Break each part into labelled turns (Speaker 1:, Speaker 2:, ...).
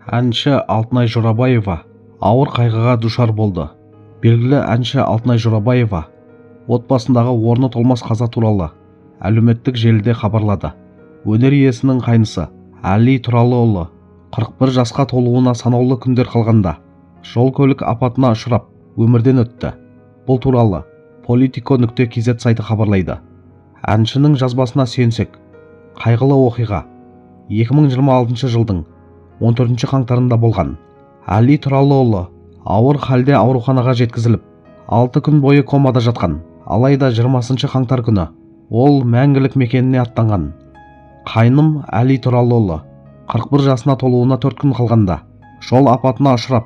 Speaker 1: Әнші Алтынай Жорабаева ауыр қайғыға душар болды. Белгілі әнші Алтынай Жорабаева отбасындағы орны толмас қаза туралы әлеуметтік желіде хабарлады. Өнер иесінің қайнысы Әли Тұралыұлы 41 жасқа толуына санаулы күндер қалғанда жол-көлік апатына ұшырап, өмірден өтті. Бұл туралы politico.kz сайты хабарлайды. Әншінің жазбасына сүйенсек, қайғылы оқиға 2026 жылдың 14 қаңтарында болған. Әли Тұралыұлы ауыр халде ауруханаға жеткізіліп, 6 күн бойы комада жатқан. Алайда 20 қаңтар күні ол мәңгілік мекеніне аттанған. Қайным Әли Тұралыұлы 41 жасына толуына 4 күн қалғанда жол апатына ұшырап,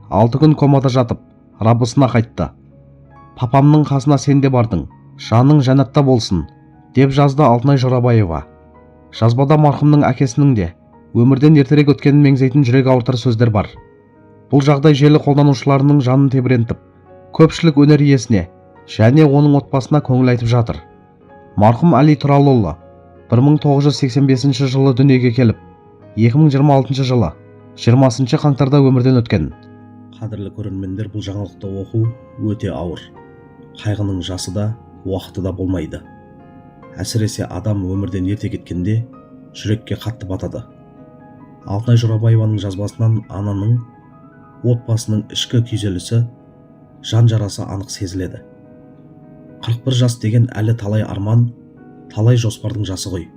Speaker 1: 6 күн комада жатып, Раббысына қайтты. Папамның қасына сен де бардың, жаның жәннатта болсын, деп жазды Алтынай Жорабаева. Жазбада марқұмның әкесінің де өмірден ертерек өткенін меңзейтін жүрек ауыртар сөздер бар. Бұл жағдай желі қолданушыларының жанын тебірентіп, көпшілік өнер иесіне және оның отбасына көңіл айтып жатыр. Марқұм Әли Тұралыұлы 1985 жылы дүниеге келіп, 2026 жылы 20 қаңтарда өмірден өткен. Қадірлі көрермендер, бұл жаңалықты оқу өте ауыр. Қайғының жасы да, уақыты да болмайды. Әсіресе адам өмірден ерте кеткенде жүрекке қатты батады. Алтынай Жорабаеваның жазбасынан ананың, отбасының ішкі күйзелісі, жан жарасы анық сезіледі. 41 жас деген әлі талай арман, талай жоспардың жасы ғой.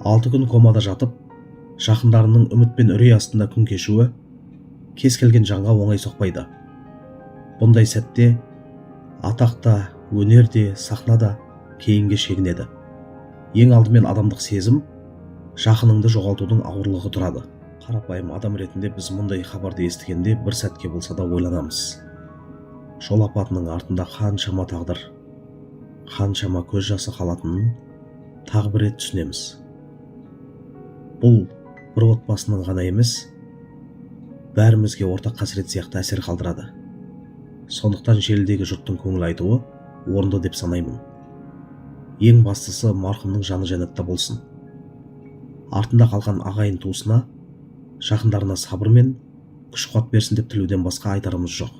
Speaker 1: 6 күн комада жатып, жақындарының үміт пен үрей астында күн кешуі кез келген жанға оңай соқпайды. Бұндай сәтте атақ та, өнер де, сахна да кейінге шегінеді. Ең алдымен адамдық сезім, жақыныңды жоғалтудың ауырлығы тұрады. Қарапайым адам ретінде біз мұндай хабарды естігенде бір сәтке болса да ойланамыз. Жол апатының артында қаншама тағдыр, қаншама көз жасы қалатынын тағы бір рет түсінеміз. Бұл бір отбасының ғана емес, бәрімізге ортақ қасірет сияқты әсер қалдырады. Сондықтан желідегі жұрттың көңіл айтуы орынды деп санаймын. Ең бастысы, марқұмның жаны жәннатта болсын. Артында қалған ағайын туысына, жақындарына сабыр мен күш қуат берсін деп тілеуден басқа айтарымыз жоқ.